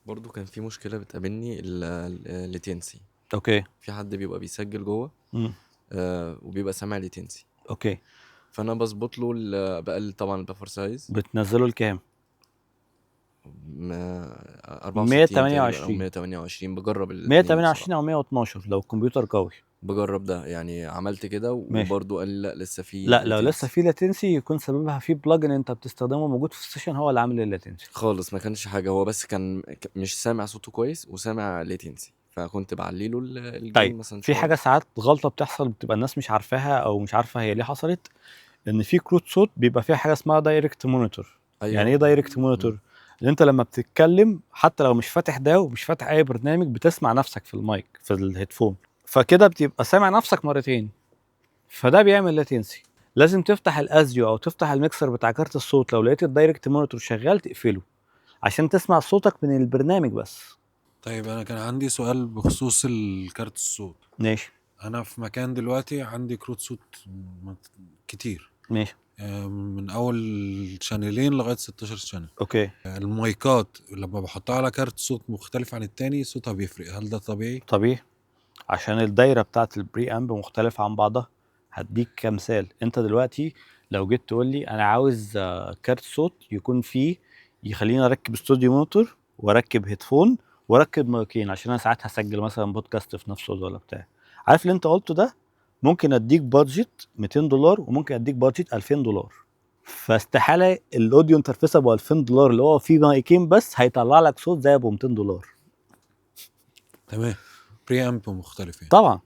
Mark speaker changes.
Speaker 1: برضو كان في مشكلة بتقابلني، ال latency. في حد بيبقى بيسجل جوه وبيبقى سامع latency. فانا بظبط له بقلل طبعا ال buffer size.
Speaker 2: بتنزله لكام؟
Speaker 1: 64 تقريبا او
Speaker 2: 128.
Speaker 1: 128، بجرب الاتنين.
Speaker 2: 128
Speaker 1: بصراحة.
Speaker 2: او 112 لو الكمبيوتر قوي.
Speaker 1: بجرب ده، يعني عملت كده وبرضه قال لي لا، لسه في
Speaker 2: لا، لو لسه
Speaker 1: latency.
Speaker 2: في latency يكون سببها في plugin انت بتستخدمه موجود في ال session هو اللي عامل ال latency.
Speaker 1: خالص، ما كانش حاجه، هو بس كان مش سامع صوته كويس وسامع latency، فكنت بعلي له ال gain مثلا
Speaker 2: في
Speaker 1: شوية.
Speaker 2: حاجة ساعات غلطه بتحصل بتبقى الناس مش عارفاها او مش عارفه هي ليه حصلت، ان في كروت صوت بيبقى فيها حاجة اسمها direct monitor. يعني ايه direct monitor؟ ان انت لما بتتكلم، حتى لو مش فاتح ده ومش فاتح اي برنامج، بتسمع نفسك في المايك في ال headphone، فكده بتبقى سامع نفسك مرتين، فده بيعمل latency. لازم تفتح ال ASIO او تفتح الميكسر بتاع كارت الصوت، لو لقيت ال direct monitor شغال تقفله عشان تسمع صوتك من البرنامج بس.
Speaker 3: طيب، انا كان عندي سؤال بخصوص الكارت الصوت.
Speaker 2: ماشي.
Speaker 3: انا في مكان دلوقتي عندي كروت صوت كتير.
Speaker 2: ماشي.
Speaker 3: من اول channel ين لغاية 16 channel. المايكات لما بحطها على كارت صوت مختلف عن التاني صوتها بيفرق، هل ده طبيعي؟
Speaker 2: طبيعي، عشان الدايرة بتاعت ال preamp مختلفة عن بعضها. هديك كمثال، انت دلوقتي لو جيت تقول لي انا عاوز كارت صوت يكون فيه يخليني اركب studio monitor واركب headphone واركب مايكين، عشان انا ساعات هسجل مثلا بودكاست في نفس الاوضة ولا بتاع، عارف اللي انت قلته ده، ممكن اديك budget 200 دولار وممكن اديك budget 2000 دولار، فاستحاله ال audio interface ابو 2000 دولار اللي هو فيه مايكين بس هيطلع لك صوت زي ابو 200 دولار.
Speaker 3: تمام، preamp مختلف يعني.
Speaker 2: طبعا.